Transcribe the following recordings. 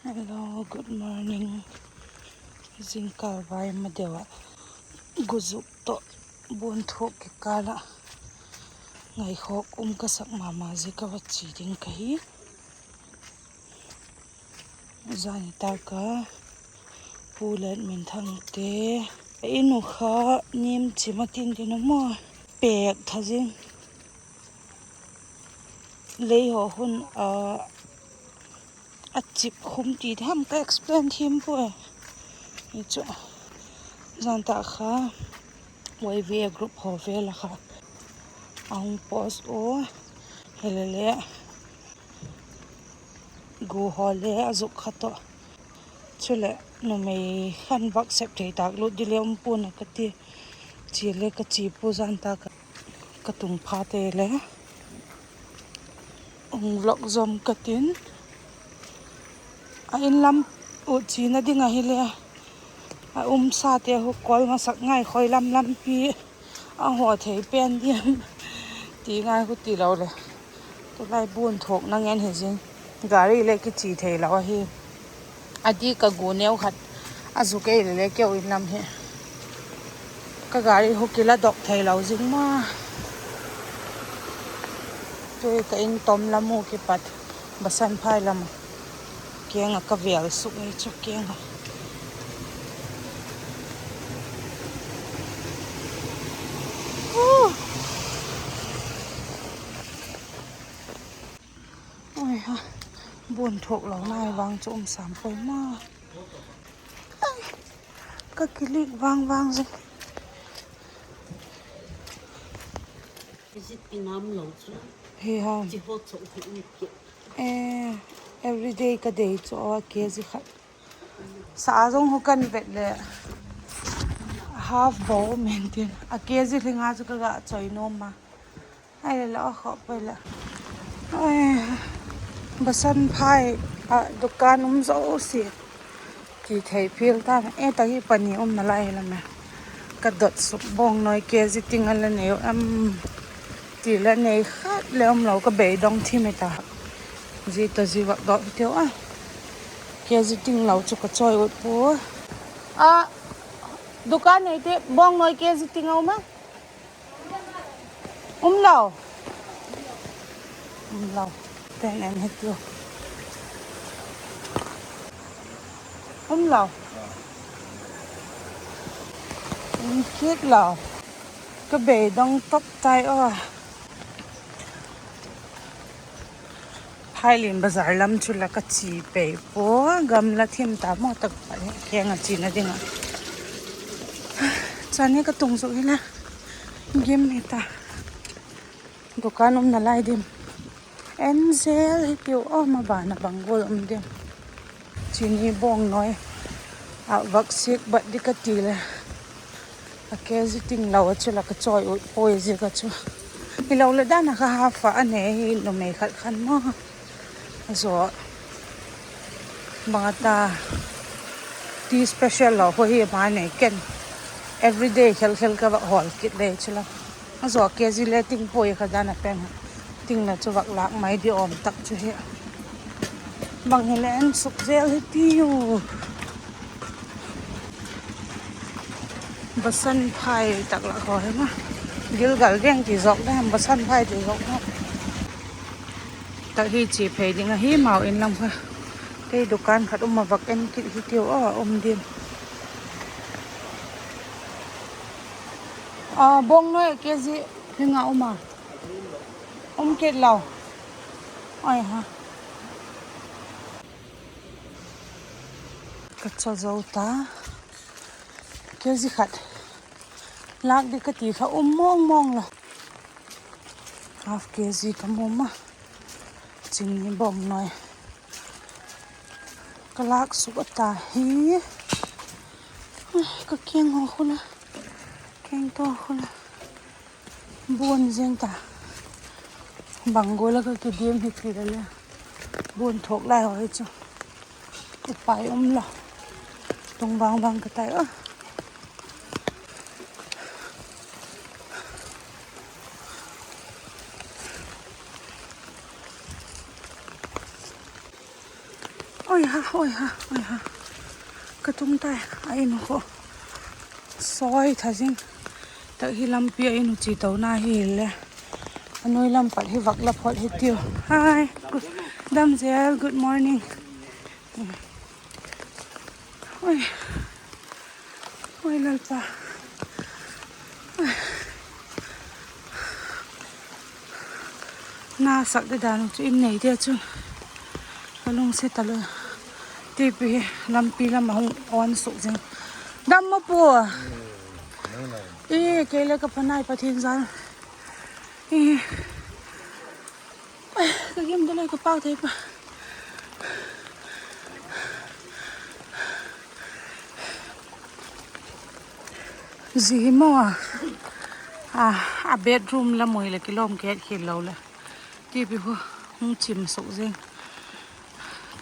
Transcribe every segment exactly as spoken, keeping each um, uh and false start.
Hello, good morning. Zingkâl vai ma deu ah guzuk tawh buanthuak kikâl ah ngaikhawk um ka sak ma ma ziak a va chia ding ka hi. Zani tak a Pu Letminthangte in uh kha nim chim a tin din a maw, pêk tha zing. Lei haw hun a, a chip khum ti tham ka explain thiam puai. Hi chu zan tak kha Y V A group haw vel a kha a hung post u, hile le gu haw le a zuk kha tawh. Chuleh numei khan vak sep thei tâk lut di le um pua'n a ka ti. Chia le ka chia pua, zan tak a ka tung phate le hung vlog zom ka tin. A in lam uh chiana ding ahile a um sate hu kawl masak ngai, khoi lam lampi a haw thei pen diam ti ngai hu ti lo le. Tulai buanthuakna ngen hi zing, gari le kichi thei lo ahi. A di ka gu neu khat a zu kei le le keu in lam hi. Ka gari hu kila dok thei lo zing ma. Tui ka in tom lam u kipat Basanphai lam a kiang ah ka vêl suk ei chu kiang a. Buanthuak lo nai vang chu um sam poi ma. Ka kilik vang vang zing. Hi ha. Everyday ka dei chu a K G khat. Sa zong hu kan vet leh half bo um intin, a K G hlinga chu ka ga choi nuam a. Ahile la a khop poi la. Basanphai ah dukan um zosia ti thei phial ta, e, tak hi pani umna lai hi lam e. Ka dot suk bawngnawi K G ting a la nei u em ti la nei khat le um lo, ka beidong thim hi ta. Zia tawh zia vak dot hitiu a, K G ting lo chu ka chawi ut pua. A, dukan neite bawngnawi K G ting a um a? Um lo. Um lo. Ten en hitiu. Um lo. Um kit lo. Ka beidong top tai aw. Phailin bazar lam chu la ka chia pei pua, gamla thim ta maw, tak pa kiang a chiana ding a. Chani ka tung zuk hi la, gim hi ta. Dukan umna lai dim. En zel hitiu a, ma ban a bang gual um dim. Chini bawngnawi a vak siak bat di ka ti le, a K G ting lo a chu la ka chawi ut puai ziak a chu. Hilo le dan a kha half a nei hi numei khat khan maw. A zaw bang a ta, tea special lo khu hi ma nei ken. Everyday khel khel ka vak hawl kit le chu la. A zaw K G le ting puai kha dan a pen ha. Ting la chu vak lâk mai di awm tak chu hi. Bang hile en suk zel hitiu. Basanphai tak lak haw hi ma. Gilgal veng ti zawk da hem, Basanphai ti zawk da. Tak hi chia phei ding ahi, mau in lam kha. Kei dukan khat um a vak en kit hitiu a um din. A, bawngnawi K G hlinga um a? Um kit lo. Ai ha. Ka chaw zo ta. K G khat lâk di ka ti kha um mawng mawng lo. Half K G ka mu ma. Chini bawngnawi ka lâk suk a ta hi. Ka keng haw khu la, keng taw khu la, buan zing ta. Bang gual a ka kidiam hi ti le le, buan thuak lai haw hi chu upai um lo. Tung bang bang ka tai a. Oi ha, oi ha, oi ha. Ka tung tai, a in khu. Sawi tha zing. Tak hi lampi a in u chi tona hi le. A nuai lam pat hi vak la phot hi tiu. Hi, good, Damzel, good morning. Oi. Oi, Lalpa. Na sak de dan chu in nei dia chun. Ka lungsiat talo. Tipi hi lampi lam a hung on suk zing. Dam ma pu. I, kei le ka phanai Pathian zan. I. Ai, ka gim da lai ka pâk thei pa. Zi hi maw a, a bedroom la moi le kilawm ket khil lo le. Tipi khu hung chim suk zing.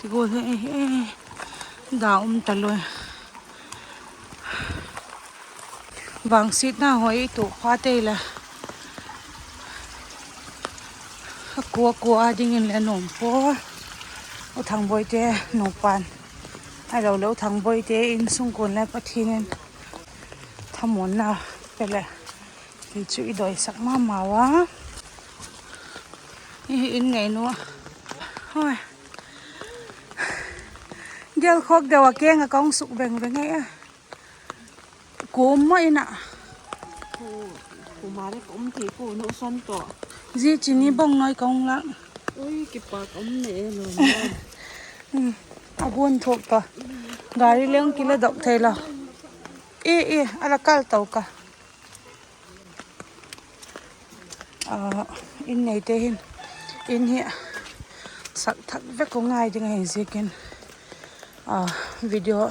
Ti gual hi, da um ta loi. Vangsiatna hoi tu pha tei le. A kua kua dingin le nuam pua. U Thangboite nupa'n, ahilo le U Thangboite insungkuan le Pathian in thamuanna pe le, ti chu i doisak ma ma ua. I in nei nu. Hoi. Gel khawk deu a keng a ka hung suk veng veng ei a. Kum maw in ah. Kum a le ka um thei pua, nu son tawh. Zi chini bawng nawi ka hung lâk. Ui, kipak um ne e lo. A buan thuak ta. Gari le hung kila dok thei lo. I, i, a la kal to ka. In neite hin, in hi sak thak vek u ngai ding ahi ziakin, video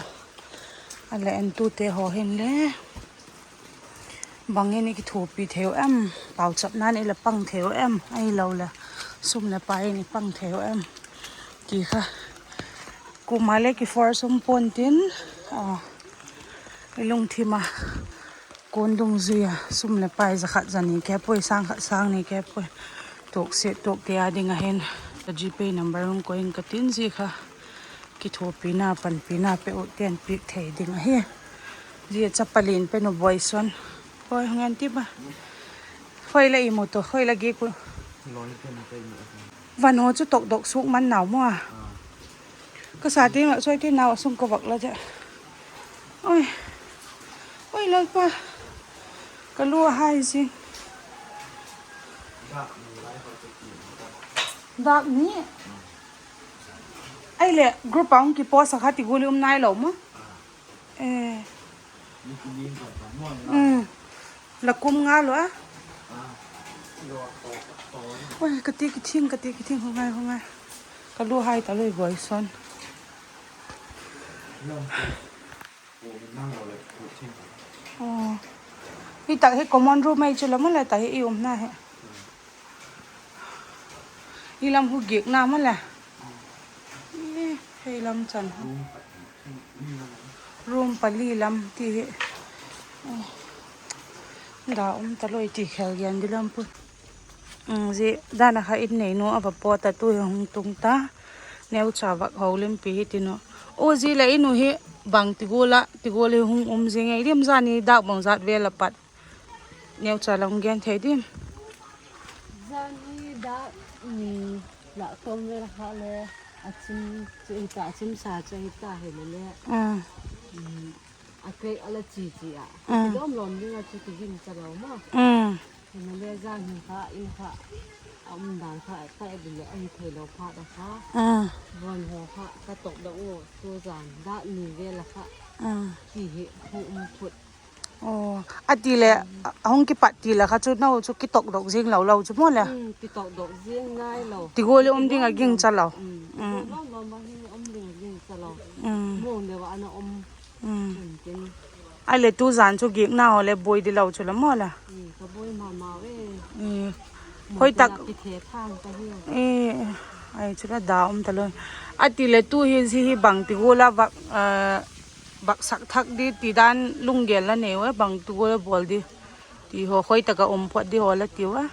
a la entute haw hin le, bang in i kithuapi thei u em, pauchapna in i la pang thei u em, ahilo le sum leh pai in i pang thei u em, ti kha. Kum a le kiforce um pua'n tin, i lungthim a kuan dungzui a sum leh pai za khat za ni ke puai, sâng khat sâng ni ke puai, tuak siat tuak te a ding ahin, ka GPay number hung koi in ka tin, zia kha kithuapina panpina pe u ten piak thei ding ahi. Zia chapa lian pen u Boison, hoi hung en ti ba, hoi la i mu tu, hoi la giak u. Van haw chu tokdok suak man nau maw a. Ka sa ti ma soi ti nau a sung ka vak la ze. Oi. Oi Lalpa. Ka lu a hai zing. Dâk ni. Ahile group a hung kipost a kha ti gual i um nailo maw. La kum nga lo a. Oi, ka ti kithing, ka ti kithing, hung ngai, hung ngai. Ka lu hai ta loi Boison. Hi tak hi common room ei chu la maw le, tak hi i umna hi. I lam hu giakna maw le. Hei lam chan hu. Room pali lam ti hi. Da um ta loi ti khel gen di lam pu. Zia dan a kha in neinu a va pawt a, tu hi hung tung ta. Neucha vak ho limpi hi tin u. U, zia leh in u hi bang ti gual a, ti gual hi hung um zing ei diam, zani dâk bang zat vel a pat? Neucha la hung gen thei diam? Zani dâk ni lah tawm vel kha le, a chim chu hita, a chim sa chu hita hile le. A krek a la chi chi a, kidawm lawm ding a chu kiging cha lo maw. Hile le zan hi kha in kha a um dan kha ka et leh ahi theilo phat a kha, van haw kha ka tokdok u, tu zan dâk ni vel a kha ti hi hung um phut. A ti leh, a hung kipat ti la kha chu no chu kitokdok zing lo lo chu maw le. Ti gual i um ding a ging cha lo. Ahile tu zan chu giakna haw le buai di lo chu la maw le. Hoi tak. Ai chu la da um ta lo. A ti leh tu hi zia hi bang ti gual a vak, vak sak thak di ti dan lunggel la nei u e, bang ti gual a bawl di ti haw, hoi tak a um phot di haw la tiu a.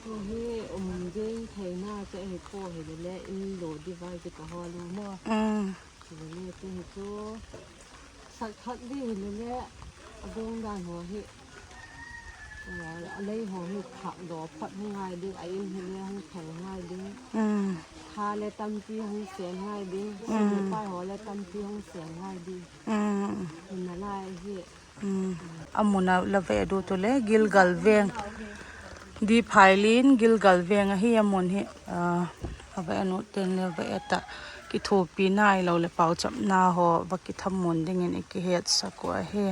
Tu hi um ding theina Te hi pua hile le in lo di vai ki ta haw lu maw. Hile le ti hi chu sak khat di hile le a dong dan haw hi. A lei haw hi phak daw phot hi ngai ding, a in hile hung phel ngai ding. Tha le tampi hung sen ngai ding, sum le pai haw le tampi hung sen ngai ding. Hina lai hi. A mun a la ve du tu le Gilgal veng. Di phailin Gilgal veng ahi a mun hi. A va en u ten le va et ah, kithuapi nai lo leh pauchapna haw va kithamuan dingin i kihetsak uh ahi.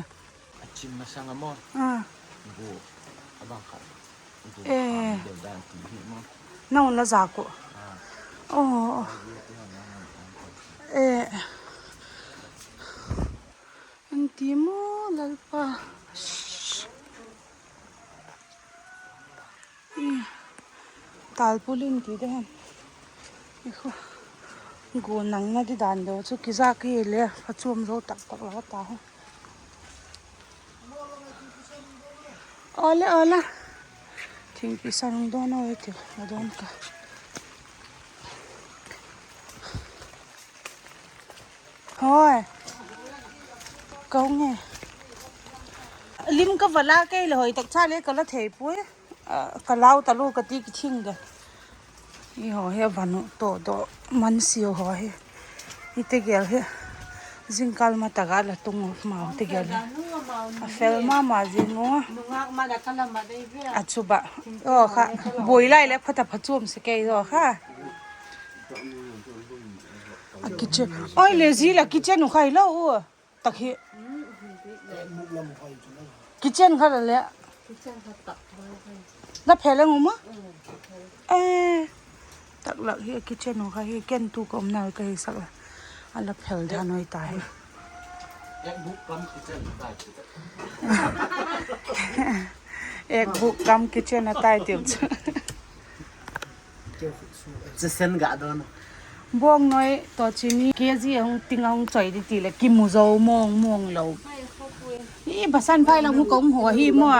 A chim masang a maw? Gu, a bang khat. Gu, eh, dan ti hi maw? Na un la zak uh. Aw. Eh. An ti maw, Lalpa? Talpul in ti de hem. Gu nangna di dan deu chu kizak hile phachuam zo tak tak lo ta hi. Aw le, aw la. Thingpi san hung dawn aw e ti, a dawn ka. Hoi. Ka hung e. Lim ka va la kei le hoi tak cha le ka la thei puai. Ka lau talu ka ti kithing de. I haw hi a van uh tawh dawh man siau haw hi. I tegel hi zingkal ma tak a la tung u, mau tegel hi a fel ma ma zing u. A chu ba, aw kha, buai lai leh phat a phachuam se kei zaw kha. A kitchen, oi le zi la kitchen u khai lo u. Tak hi. Kitchen kha la le. La phel ang u ma? E, tak lak hi kitchen u kha hi, ken tu ka umna ka hisak la. A la phel dan oi ta hi. Ek buk kam kitchen a tai tiu chu. Chesen ga don. Bawng noi tawh chini K G a hung ting a hung choi di ti leh kimu zo mawng mawng lo. I basan phai lam u ka hung haw hi maw.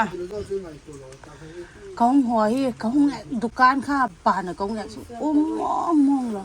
Ka hung haw hi, ka hung dukan kha ban a ka hung et chu um mawng mawng lo.